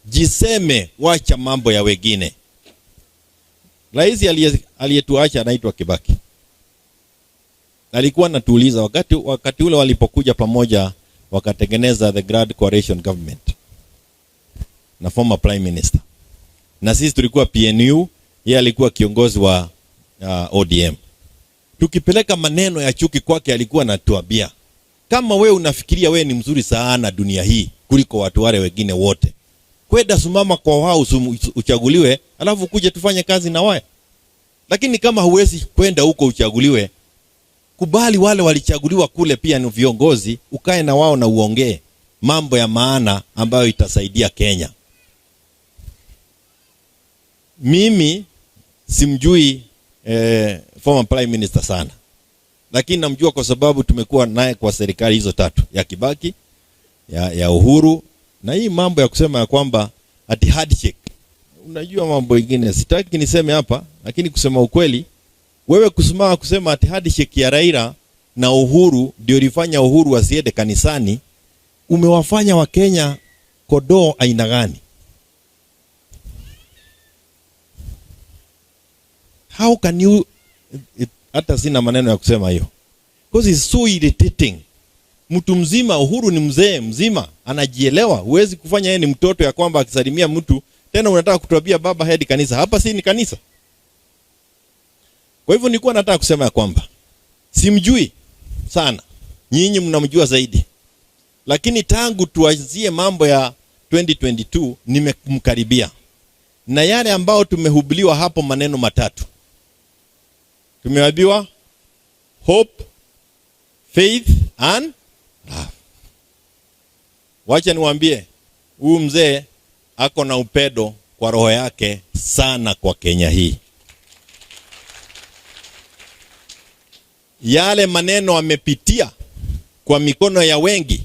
Jiseme, wacha mambo ya wengine. Rais aliyetuacha anaitwa Kibaki. Alikuwa anatuuliza wakati ule walipokuja pamoja wakatengeneza the Grand Coalition Government na former Prime Minister. Na sisi tulikuwa PNU, yeye alikuwa kiongozi wa ODM. Tukipeleka maneno ya chuki kwake alikuwa anatuambia, kama we unafikiria we ni mzuri sana dunia hii kuliko watu wale wengine wote, kwenda simama kwa wao uchaguliwe, alafu kuja tufanye kazi na wao. Lakini kama huwezi kwenda huko uchaguliwe, kubali wale walichaguliwa kule pia ni viongozi, ukae na wao na uongee mambo ya maana ambayo itasaidia Kenya. Mimi simjui former Prime Minister sana, lakini namjua kwa sababu tumekuwa naye kwa serikali hizo tatu, ya Kibaki, ya Uhuru, na hii mambo ya kusema ya kwamba ati handshake. Unajua mambo mengine sitaki niseme hapa, lakini kusema ukweli, wewe kusimama kusema ati handshake ya Raila na Uhuru ndio ilifanya Uhuru asiende kanisani, umewafanya Wakenya kondoo aina gani? How can you, it, hata sina maneno ya kusema hiyo. Because it's so irritating. Mtu mzima, Uhuru ni mzee mzima, anajielewa. Huwezi kufanya yeye ni mtoto ya kwamba akisalimia mtu tena unataka kutuambia baba head kanisa. Hapa si ni kanisa. Kwa hivyo nilikuwa nataka kusema ya kwamba simjui sana, nyinyi mnamjua zaidi. Lakini tangu tuanzie mambo ya 2022 nimemkaribia. Na yale ambao tumehubiriwa hapo maneno matatu. Tumeambiwa hope, faith and love. Wacha niwaambie, huyu mzee ako na upendo kwa roho yake sana kwa Kenya hii. Yale maneno amepitia kwa mikono ya wengi,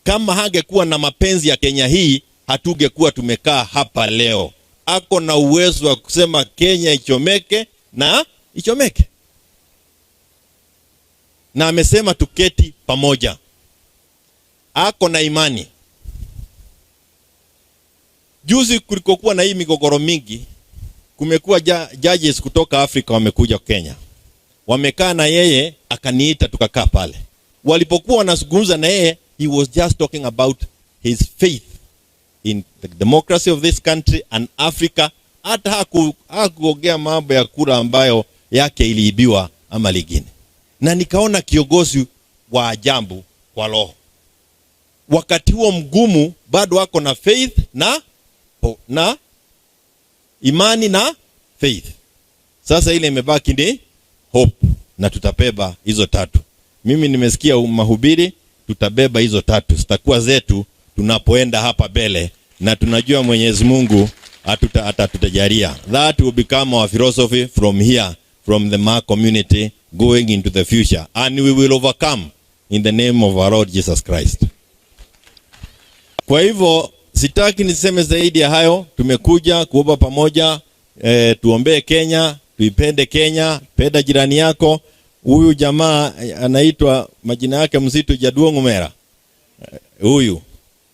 kama hangekuwa na mapenzi ya Kenya hii, hatungekuwa tumekaa hapa leo. Ako na uwezo wa kusema Kenya ichomeke na ichomeke. Na amesema tuketi pamoja. Ako na imani. Juzi kulikokuwa na hii migogoro mingi, kumekuwa judges kutoka Afrika wamekuja Kenya. Wamekaa na yeye, akaniita tukakaa pale. Walipokuwa wanazungumza na yeye, he was just talking about his faith in the democracy of this country and Africa. Hata hakuongea mambo ya kura ambayo yake iliibiwa ama lingine. Na nikaona kiongozi wa ajabu kwa roho. Wakati huo mgumu bado wako na faith na imani na faith. Sasa ile imebaki ni hope, na tutabeba hizo tatu. Mimi nimesikia mahubiri, tutabeba hizo tatu. Zitakuwa zetu tunapoenda hapa mbele, na tunajua Mwenyezi Mungu atatujalia. That will become our philosophy from here, from the Maa community going into the future, and we will overcome in the name of our Lord Jesus Christ. Kwa hivyo sitaki niseme zaidi ya hayo. Tumekuja kuomba pamoja, tuombee Kenya, tuipende Kenya, penda jirani yako. Huyu jamaa anaitwa majina yake mzito Jaduong' Omera. Huyu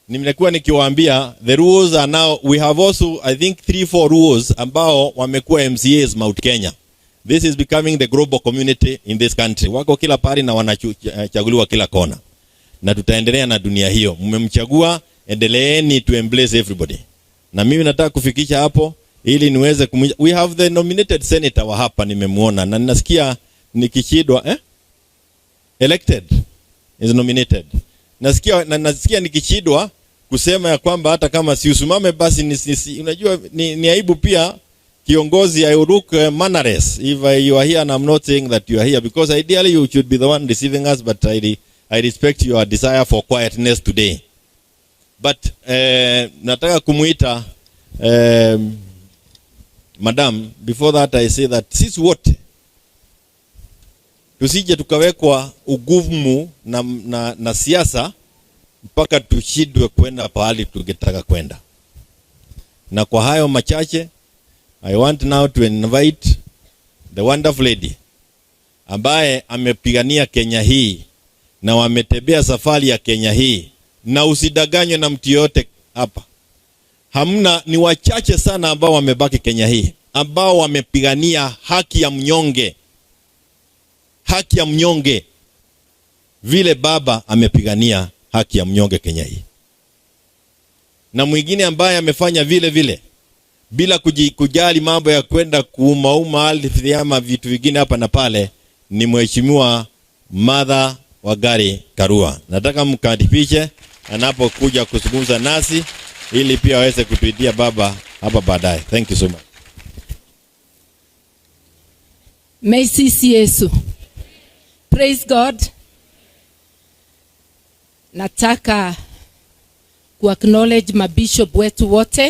nimekuwa nikiwaambia the rules are now, we have also I think 3-4 rules ambao wamekuwa MCAs Mount Kenya. This is becoming the global community in this country. Wako kila pahali na wanachaguliwa kila kona. Na tutaendelea na dunia hiyo. Mmemchagua, endeleeni to embrace everybody. Na mimi nataka kufikisha hapo ili niweze we have the nominated senator wa hapa, nimemuona na ninasikia nikishindwa, Elected is nominated. Nasikia nikishindwa kusema ya kwamba hata kama si usimame basi ni aibu pia kiongozi. I look mannerless if you are here, and I'm not saying that you are here because ideally you should be the one receiving us, but I respect your desire for quietness today. But nataka kumuita madam. Before that I say that sisi wote tusije tukawekwa ugumu na siasa mpaka tushindwe kwenda pahali tungetaka kwenda. Na kwa hayo machache, I want now to invite the wonderful lady ambaye amepigania Kenya hii na wametembea safari ya Kenya hii, na usidanganywe na mtu yote hapa. Hamna, ni wachache sana ambao wamebaki Kenya hii ambao wamepigania haki ya mnyonge, haki ya mnyonge vile baba amepigania haki ya mnyonge Kenya hii. Na mwingine ambaye amefanya vile vile bila kujali mambo ya kwenda kuumauma ardhi ama vitu vingine hapa na pale ni Mheshimiwa Martha Wangari Karua. Nataka mkaribishe anapokuja kuzungumza nasi ili pia aweze kutuitia baba hapa baadaye. Thank you so much. Macy Yesu. Praise God. Nataka ku acknowledge mabishop wetu wote.